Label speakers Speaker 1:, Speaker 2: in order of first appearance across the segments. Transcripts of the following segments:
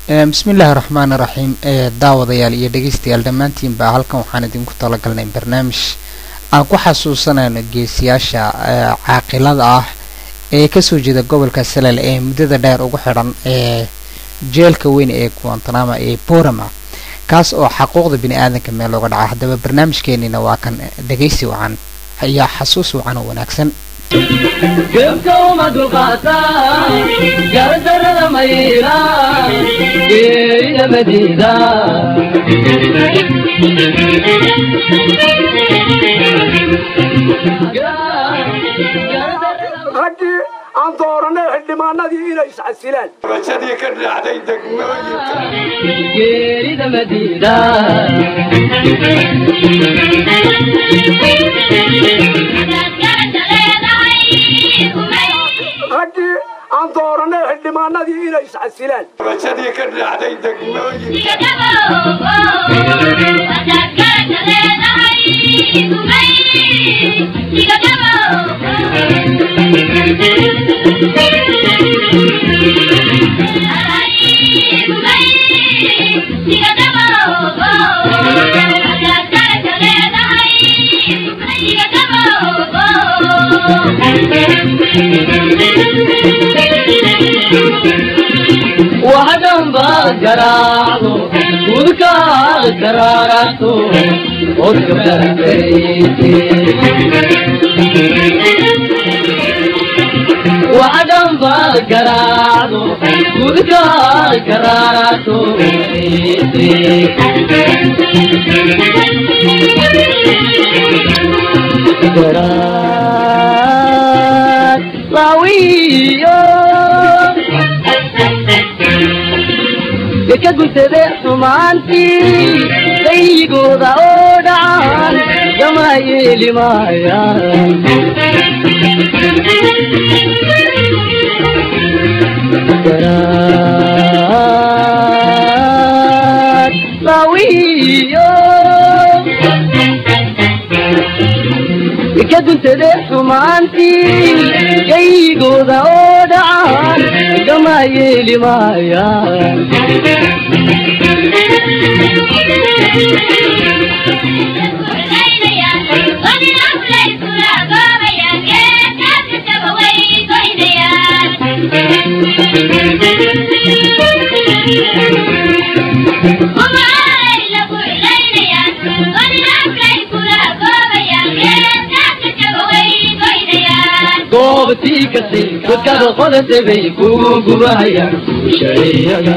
Speaker 1: Bismillaahi raxmaani raxiim. Daawadayaal iyo dhegeystayaal dhammaantiinba, halkan waxaan idinku talagalnay barnaamij aan ku xasuusanayno geesiyaasha caaqilada ah ee kasoo jeeda gobolka Salal ee muddada dheer ugu xidhan ee jeelka weyn ee Guantanamo ee Borama, kaas oo xaquuqda bini aadanka meel looga dhaca. Haddaba barnaamijkeenina waa kan, dhegeysi wacan ayaa xasuus wacan oo wanaagsan.
Speaker 2: Gebka uma dulqaataa, gardarada mayla, geerida madiida.
Speaker 3: Raggii aan dooranay xildhibaanadii inay iscasilaan.
Speaker 4: Rajadii ka dhacday degmooyinka.
Speaker 2: Geerida madiida.
Speaker 3: Raggii aan dooranay xildhibaanadii inay iscasilaan.
Speaker 4: Rajadii ka dhacday degmooyinka.
Speaker 2: Waxdhanba garaacdo gudkaa garaarato odgabarkayse. Waxdhanba garaacdo gudkaa garaarato. Garaad laawiyo ka guntade xumaantii dayigooda oo dhacaan gama yeeli maayaan. Garaad laawiyo ka guntade xumaantii gaygooda oo dhacaan gama yeeli maayaan. Goobtii kasi godkada qodatay kugu gubahayaan guushayaga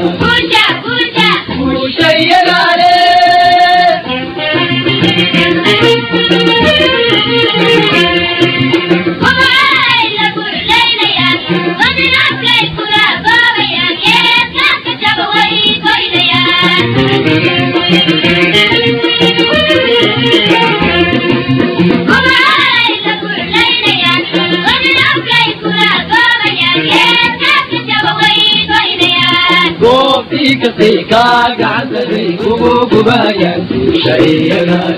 Speaker 2: guushayagaale. Goobtii kasi kaa gacantaday kugu gubahayaan guushayagaale.